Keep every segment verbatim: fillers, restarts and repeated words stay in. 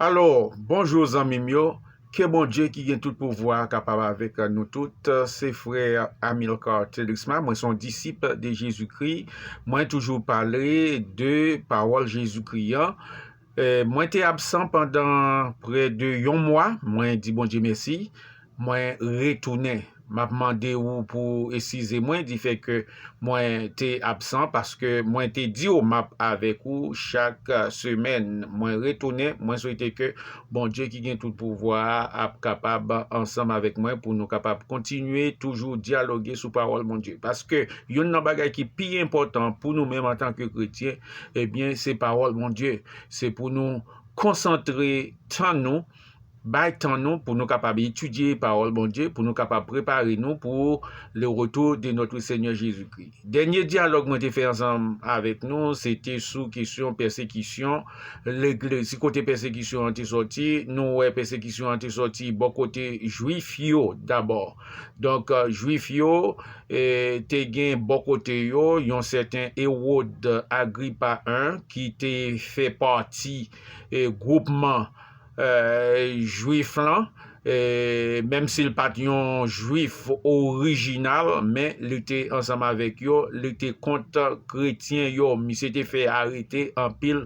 Alò, bonjou zanmi m yo. Ke Bondye ki gen tout pouvwa kapab avèk nou tout. Se frè Amilcar Telisma. Mwen se yon disip de Jezikri. Mwen toujou pale de pawòl Jezikri an. Eh, mwen te absan pandan prè de yon mwa. Mwen di Bondye mèsi. Mwen retounen. M ap mande ou pou eskize mwen di fè ke mwen te absan, paske mwen te di w m ap avèk ou chak, eh, semèn. Mwen retounen, mwen swete ke Bondye ki gen tout pouvwa a ap kapab ansanm avèk mwen pou nou kapab kontinye toujou dyaloge sou pawòl Bondye. Paske youn nan bagay ki pi enpòtan pou nou menm antanke kretyen, ebyen, se pawòl Bondye. Se pou nou konsantre tan nou, bay tan nou pou nou kapab etidye pawòl Bondye, pou nou kapab prepare nou pou le retour de notre Seigneur Jésus-Christ. Dènye dyalòg mwen te fè ansanm avèk nou, se te sou kesyon pèsekisyon legliz. Si kote pèsekisyon an te sòti, nou wè pèsekisyon an te sòti bò kote jwif yo dabò. Donk, eh, jwif yo, eh, te gen bò kote yo, yon sèten Ewòd Agripa en, ki te fè pati, eh, gwoupman, eh, jwif lan, eh, menm si l pa t yon jwif orijinal, men li te ansanm avèk yo, li te kont kretyen yo. Misye te fè arete anpil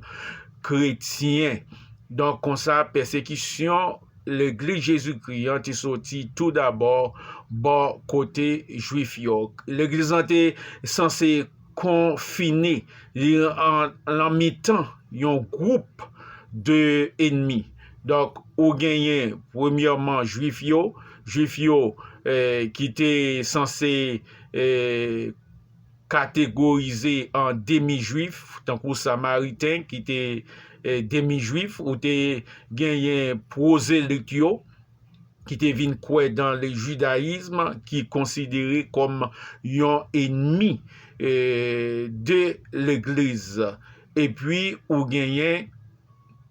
kretyen. Donk, konsa, pèsekisyon legliz Jezikri an te soti toudabò bò kote jwif yo. Legliz lan te sanse konfine, li an, lan mitan yon gwoup de ènmi. Donk, ou genyen, premyèman, jwif yo, jwif yo, eh, ki te sanse, eh, kategorize an demi-jwif, tankou Samariten ki te, eh, demi-jwif, ou te genyen pwozelit yo, ki te vin kwè dan le jidayizm, ki konsidere kòm yon ènmi, eh, de legliz. Epi, ou genyen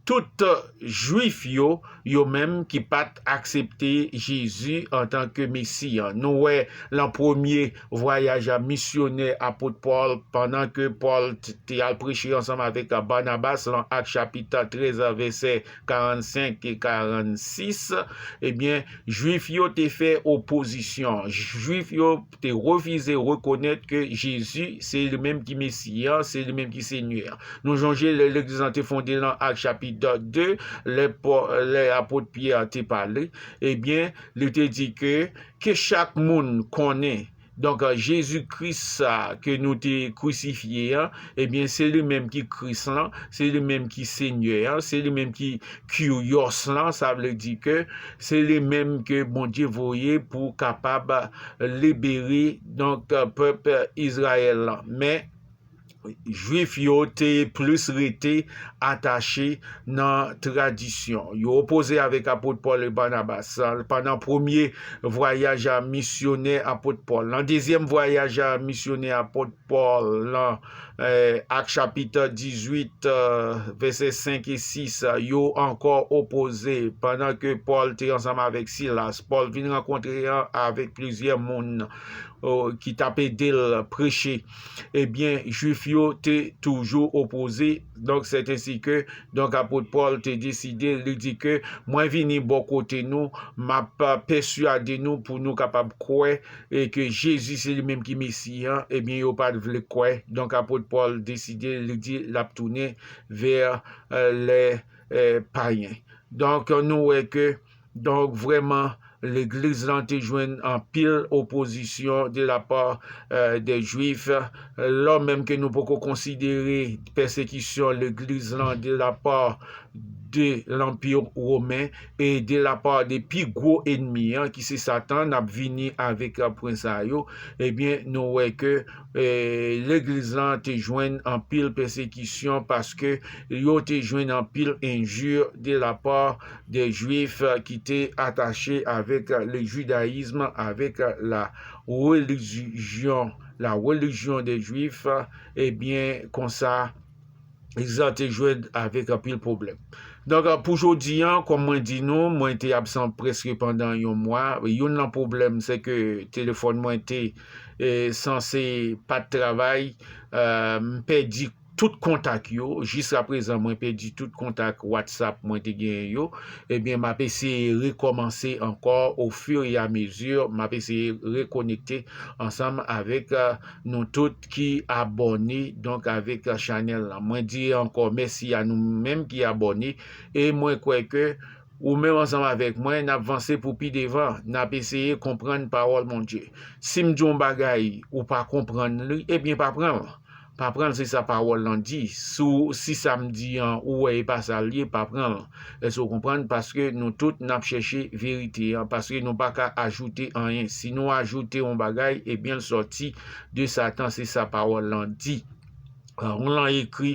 tout jwif yo, yo menm ki pa t aksepte Jezi antanke Mesi an. Nou wè lan premye vwayaj misyonè apot Pòl, pandan ke Pòl t-, te al preche ansanm avèk Banabas, lan Ak chapit trèz, vèsè karannsenk e karannsis, ebyen, jwif yo te fè opozisyon. Jwif yo te refize rekonèt ke Jezi, se li menm ki Mesi an, se li menm ki Senyè an. Nou sonje lè legliz lan te fonde lan Ak chapit de, lè Pò-, lè apot Pyè te pale, ebyen, li te di ke, ke chak moun konnen. Donk, Jezi Kris sa ke nou te krisifye an, ebyen, se li menm ki Kris lan, se li menm ki Senyè an, se li menm ki Kyrios lan, sa vle di ke se li menm ke Bondye voye pou kapab libere, donk, pèp Izrayèl lan. Men, Jwif yo te plis rete atache nan tradisyon. Yo opoze avèk apot Pòl e Banabas. Pandan premye vwayaj misyonè apot Pòl. Nan dezyèm vwayaj misyonè apot Pòl, lan, eh, Ak chapit dizuit, eh, vèsè senk e sis, yo ankò opoze. Pandan ke Pòl te ansanm avèk Silas, Pòl vin rankontre an avèk plizyè moun, o, ki t ap ede l preche. Ebyen, Jwif yo te toujou opoze. Donk, sèt ensi ke, donk, apot Pòl te deside, li di ke, mwen vini bò kote nou, m ap pèswade nou pou nou kapab kwè, e ke Jezi se li menm ki Mesi an, ebyen, yo pa t vle kwè. Donk, apot Pòl deside, li di, l ap tounen vè, eh, lè, eh, payen. Donk, nou wè ke, donk, vrèman, legliz lan te jwenn anpil opozisyon de la pa, eh, de Jwif. Lò menm ke nou poko konsidere pèsekisyon legliz lan de la pa de Lanpi Women e de la pa de pi gwo ènmi an, ki se Satan, n ap vini avèk pwen sa yo, ebyen, nou wè ke, eh, legliz lan te jwenn anpil pèsekisyon paske yo te jwenn anpil enji de la pa de Jwif, eh, ki te atache avèk le jidayizm, avèk la relijyon, la religion des Juifs, ebyen, konsa, legliz lan te jwenn avèk anpil pwoblèm. Donk, pou jodi an, kòm mwen di nou, mwen te absan prèske pandan yon mwa. Youn nan pwoblèm, se ke telefòn mwen te, eh, sanse pa t travay. Eh, m pèdi tout kontak yo. Jiskaprezan, mwen pèdi tout kontak WhatsApp mwen te genyen yo. Ebyen, m ap eseye rekòmanse ankò au fur et à mesure. M ap eseye rekonekte ansanm avèk, euh, nou tout ki abòne, donk, avèk, euh, chanèl la. Mwen di ankò mèsi a nou menm ki abòne. E mwen kwè ke ou menm ansanm avèk mwen, n ap vanse pou pi devan, n ap eseye konprann pawòl Bondye. Si m di yon bagay, ou pa konprann li, ebyen, pa pran l. Pa pran l, se sa pawòl lan di. Si w, si sa m di an, ou wè e pa sa l ye, pa pran l. Èske w konprann? Paske nou tout, n ap chèche verite an, paske nou pa ka ajoute anyen. Si nou ajoute yon bagay, ebyen, l sòti de Satan, se sa pawòl lan di. Pawòl lan ekri,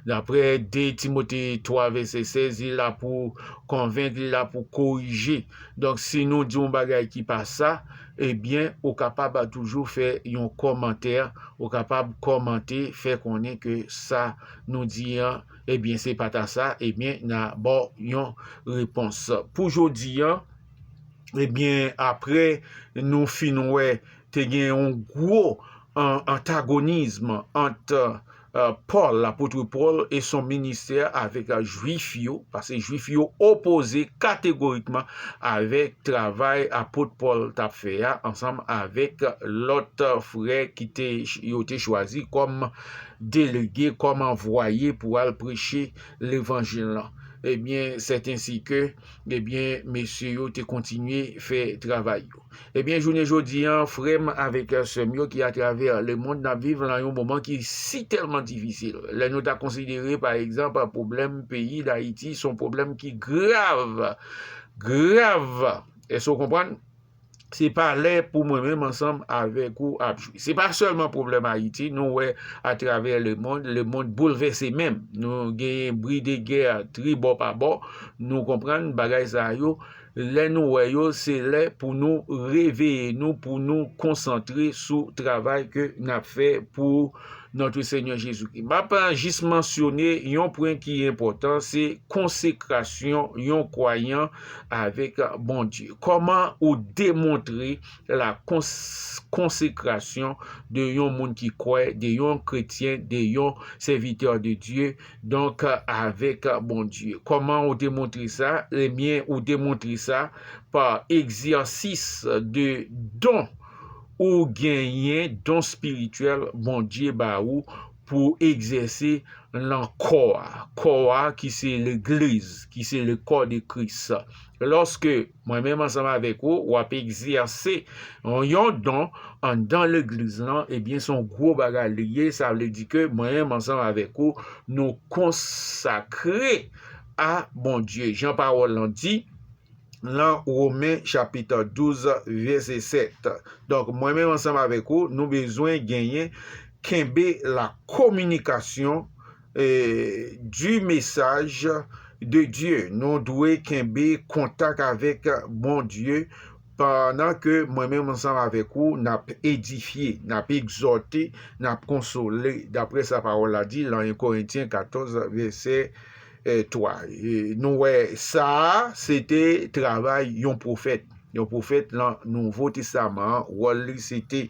daprè de Timote twa vèsè sèz, li la pou konvenk, li la pou korije. Donk, si nou di yon bagay ki pa sa, ebyen, ou kapab toujou fè yon kòmantè, ou kapab kòmante, fè konnen ke sa nou di an, ebyen, se pa ta sa, ebyen, n a ba w yon repons. Pou jodi an, ebyen, apre nou fin wè te gen yon gwo an-, antagonism ant, euh, Pòl, lapot Pòl, e son ministè avèk, euh, Jwif yo, paske Jwif yo opoze kategorikman avèk travay apot Pòl t ap fè a, ansanm avèk lòt frè ki te, yo te chwazi kòm delege, kòm anvwaye pou al preche levanjil lan. Ebyen, sèt ensi ke, ebyen, mesye yo te kontinye fè travay yo. Ebyen, jounen jodi an, frè m avèk sè m yo ki atravè lemonn, n ap viv lan yon moman ki si tèlman difisil. Lè nou ta konsidere, pa egzanp, pwoblèm peyi Dayiti, se yon pwoblèm ki grav. Grav! Èske w konprann? Se pa lè pou mwen menm ansanm avèk ou ap jwi. Se pa sèlman pwoblèm Ayiti, nou wè atravè lemonn, lemonn boulvèse menm. Nou genyen bri de gè tribò pa bò, nou konprann bagay sa yo. Lè nou wè yo, se lè pou nou reveye nou, pou nou konsantre sou travay ke n ap fè pou Notre Seigneur Jésus-Christ. M ap jis mansyone yon pwen ki enpòtan, se konsekrasyon yon kwayan avèk Bondye. Kòman ou demontre la cons-, consécration de yon moun ki kwè, de yon kretyen, de yon sèvitè de Dye, donk, avèk Bondye. Kòman ou demontre sa? Ebyen, ou demontre sa pa egzèsis de don ou genyen, don espirityèl Bondye ba ou pou egzèse lan kò a. Kò a ki se legliz, ki se le corps de Christ. Lòske mwen menm ansanm avèk ou, w ap egzèse yon, yon don anndan legliz lan, ebyen, se yon gwo bagay li ye. Sa vle di ke mwen menm ansanm avèk ou, nou konsakre a Bondye. Jan pawòl lan di, lan Women chapit douz, vèsè sèt. Donk, mwen menm ansanm avèk ou, nou bezwen genyen, kenbe la communication, eh, du message de Dieu. Nou dwe kenbe kontak avèk Bondye pandan ke mwen menm ansanm avèk ou, n ap edifye, n ap egzòte, n ap konsole, daprè sa pawòl la di lan en Korentyen katòz, vèsè, eh, twa. E nou wè, sa a, se te travay yon pwofèt. Yon pwofèt lan Nouvo Testaman an, wòl li, se te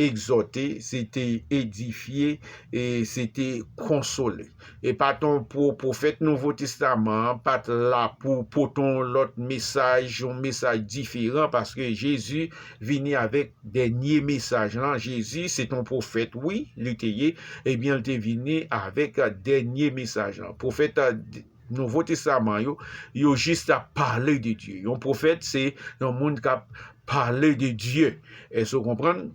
egzòte, se te edifye, e se te konsole. E pa t yon pwo-, pwofèt Nouvo Testaman an pa t la pou pote yon lòt mesaj, yon mesaj diferan, paske Jezi vini avèk dènye mesaj lan. Jezi, se t yon pwofèt, wi, li te ye. Ebyen, li te vini avèk dènye mesaj lan. Pwofèt, a, Nouvo Testaman yo, yo jis ap pale de Dye. Yon pwofèt, se yon moun k ap pale de Dye. Èske w konprann?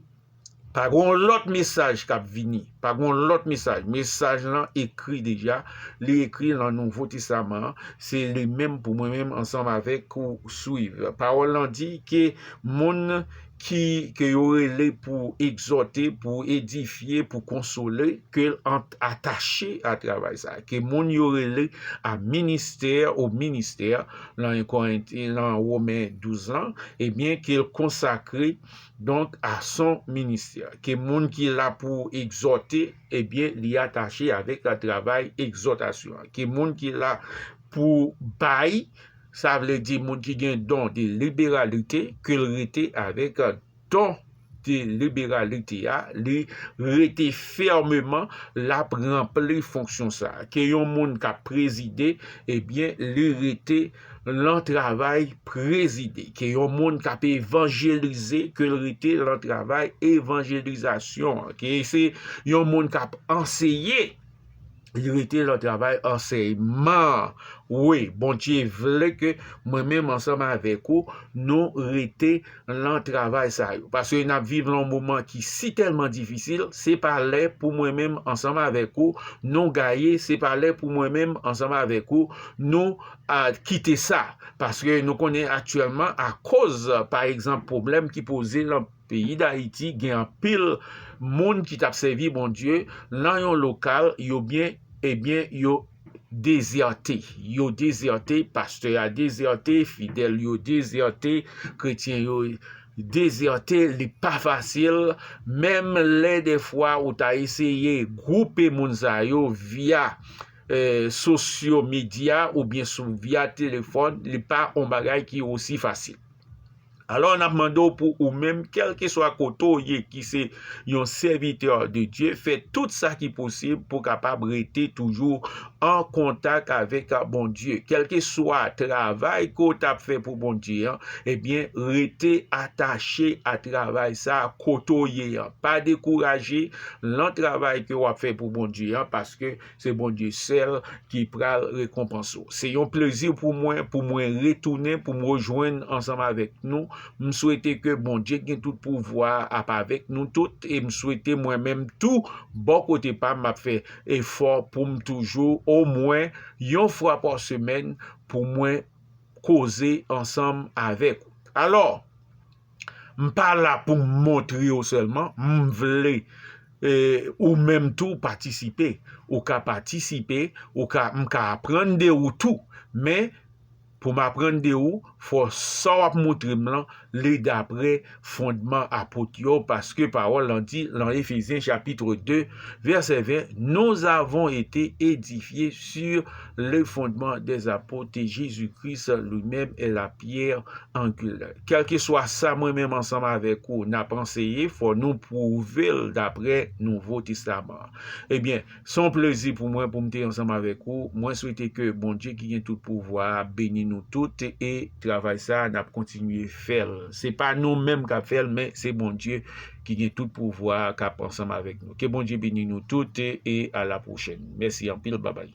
Pa gen yon lòt mesaj k ap vini. Pa gen yon lòt mesaj. Mesaj lan ekri deja. Li ekri lan Nouvo Testaman an. Se li menm pou mwen menm ansanm avèk ou swiv. Pawòl lan di ke moun ki, ke yo rele pou egzòte, pou edifye, pou konsole, ke l ant-, atache a travay sa. Ke moun yo rele a ministè, o ministè, lan Korent-, lan Women douz lan, ebyen, ke l konsakre, donk, a son ministè. Ke moun ki la pou egzòte, ebyen, li atache avèk travay egzòtasyon an. Ke moun ki la pou bay, sa vle di moun ki gen don de liberalite, ke l rete avèk don de liberalite a, li rete fèmeman, l ap ranpli fonksyon sa a. Ke yon moun k ap prezide, ebyen, li rete lan travay prezide. Ke yon moun k ap evanjelize, ke l rete lan travay evanjelizasyon an. Ke se yon moun k ap anseye, li rete lan travay ansèyman an. Wi, Bondye vle ke mwen menm ansanm avèk ou, nou rete lan travay sa yo. Paske n ap viv lan yon moman ki si tèlman difisil, se pa lè pou mwen menm ansanm avèk ou, nou gaye, se pa lè pou mwen menm ansanm avèk ou, nou a, kite sa. Paske nou konnen aktyèlman, akoz, pa egzanp, pwoblèm ki poze lan peyi Dayiti, gen anpil moun ki t ap sèvi Bondye lan yon lokal, yo byen, ebyen, yo dezète. Yo dezète, pastè a dezète, fidèl yo dezète, kretyen yo dezète, li pa fasil, menm lè dèfwa ou ta eseye gwoupe moun sa yo via, eh, sosyo medya oubyen sou via telefòn, li pa yon bagay ki osi fasil. Alò, n ap mande w pou ou menm, kèlkeswa kote w ye, ki se yon sèvitè de Dye, fè tout sa ki posib pou w kapab rete toujou an kontak avèk Bondye. Kèlkeswa travay ke w t ap fè pou Bondye an, ebyen, rete atache a travay sa a kote w ye an. Pa dekouraje lan travay ke w ap fè pou Bondye an, paske se Bondye sèl ki pral rekonpanse w. Se yon plezi pou mwen, pou mwen retounen, pou m rejwenn ansanm avèk nou. M swete ke Bondye ki gen tout pouvwa a ap avèk nou tout, e m swete mwen menm tou, bò kote pa m, m ap fè efò pou m toujou, omwen yon fwa pa semèn, pou mwen koze ansanm avèk ou. Alò, m pa la pou m montre w sèlman, m vle, eh, ou menm tou patisipe. Ou ka patisipe, ou ka, m ka aprann de ou tou, men pou m aprann de ou, fò sa w ap montre m lan, li daprè fondman apot yo, paske pawòl lan di, lan Efezyen chapit de, vèsè ven, Nous avons été édifiés sur le fondement des apôtres, et Jésus-Christ lui-même est la pierre angulaire. Kèlkeswa sa mwen menm ansanm avèk ou n ap anseye, fò nou pwouve l daprè Nouvo Testaman an. Ebyen, se yon plezi pou mwen pou m te ansanm avèk ou. Mwen swete ke Bondye ki gen tout pouvwa a beni nou tout, e travay sa a n ap kontinye fè l. Se pa nou menm k ap fè l, men se Bondye ki gen tout pouvwa a k ap ansanm avèk nou. Ke Bondye beni nou tout, e, e a la pwochèn. Mèsi anpil, babay.